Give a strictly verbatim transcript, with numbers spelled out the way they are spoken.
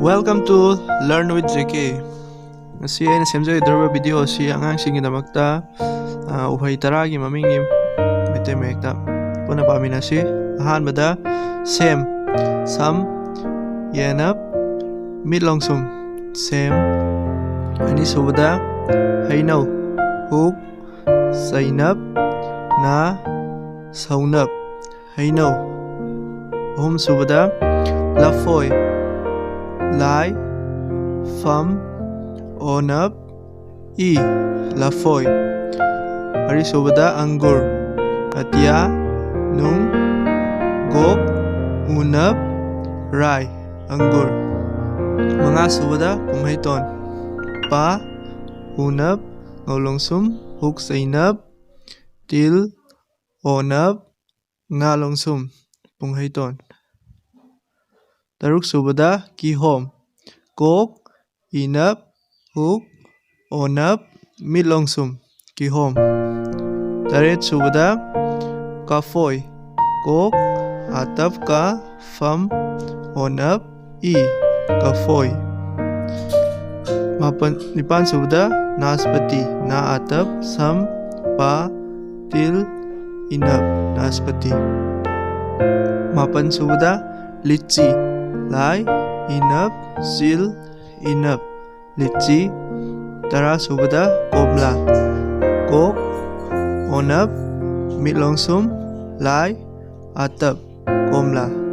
Welcome to Learn with J K. ꯉꯁꯤ ꯑꯩꯅ ꯁꯦꯝꯖꯒꯗꯧꯔꯤꯕ video ꯑꯁꯤ ꯑꯉꯥꯡꯁꯤꯡꯒꯤꯗꯃꯛꯇ, ꯑ, ꯎꯍꯩ ꯇꯔꯥꯒꯤ ꯃꯃꯤꯡꯅꯤ꯫ ꯃꯩꯇꯩ ꯃꯌꯦꯛꯇ ꯄꯨꯟꯅ ꯄꯥꯃꯤꯟꯅꯁꯤ꯫ ꯑꯍꯥꯟꯕꯗ ꯁꯦꯝ, ꯁꯝ, ꯌꯦꯅꯞ, ꯃꯤꯠꯂꯣꯡꯁꯨꯝ, ꯁꯦꯝ꯫ ꯑꯅꯤꯁꯨꯕꯗ ꯍꯩꯅꯧ, ꯍꯨꯛ, ꯆꯩꯅꯞ, ꯅꯥ, ꯁꯧꯅꯞ, ꯍꯩꯅꯧ꯫ ꯑꯍꯨꯝꯁꯨꯕꯗ ꯂꯐꯣꯏ, ꯂꯥꯏ, ꯐꯝ, ꯑꯣꯅꯞ, ꯏ, ꯂꯐꯣꯏ꯫ ꯃꯔꯤꯁꯨꯕꯗ ꯑꯪꯒꯨꯔ, ꯑꯇꯤꯌꯥ, ꯅꯨꯡ, ꯒꯣꯛ, ꯎꯅꯞ, ꯔꯥꯏ, ꯑꯪꯒꯨꯔ꯫ ꯃꯉꯥꯁꯨꯕꯗ ꯄꯨꯡꯍꯩꯇꯣꯟ, ꯄꯥ, ꯎꯅꯞ, ꯉꯧꯂꯣꯡꯁꯨꯝ, ꯍꯨꯛ ꯆꯩꯅꯞ, ꯇꯤꯜ, ꯑꯣꯅꯞ, ꯉꯥꯂꯣꯡꯁꯨꯝ, ꯄꯨꯡꯍꯩꯇꯣꯟ꯫ ꯇꯔꯨꯛꯁꯨꯕꯗ ꯀꯤꯍꯣꯝ, ꯀꯣꯛ, ꯏꯅꯞ, ꯍꯨꯛ, ꯑꯣꯅꯞ, ꯃꯤꯠꯂꯣꯡꯁꯨꯝ, ꯀꯤꯍꯣꯝ꯫ ꯇꯔꯦꯠꯁꯨꯕꯗ ꯀꯐꯣꯏ, ꯀꯣꯛ, ꯑꯥꯇꯞ, ꯀ, ꯐꯝ, ꯑꯣꯅꯞ, ꯏ, ꯀꯐꯣꯏ꯫ ꯃꯥꯄꯟ, ꯅꯤꯄꯥꯟꯁꯨꯕꯗ ꯅꯥꯁꯄꯇꯤ, ꯅꯥ ꯑꯥꯇꯞ, ꯁꯝ, ꯄꯥ, ꯇꯤꯜ, ꯏꯅꯞ, ꯅꯥꯁꯄꯇꯤ꯫ ꯃꯥꯄꯟꯁꯨꯕꯗ ꯂꯤꯆꯤ, ꯂꯥꯏ, ꯏꯅꯞ, ꯆꯤꯜ, ꯏꯅꯞ, ꯂꯤꯆꯤ꯫ ꯇꯔꯥꯁꯨꯕꯗ ꯀꯣꯝꯂꯥ, ꯀꯣꯛ, ꯑꯣꯅꯞ, ꯃꯤꯠꯂꯣꯡꯁꯨꯝ, ꯂꯥꯏ, ꯑꯥꯇꯞ, ꯀꯣꯝꯂꯥ꯫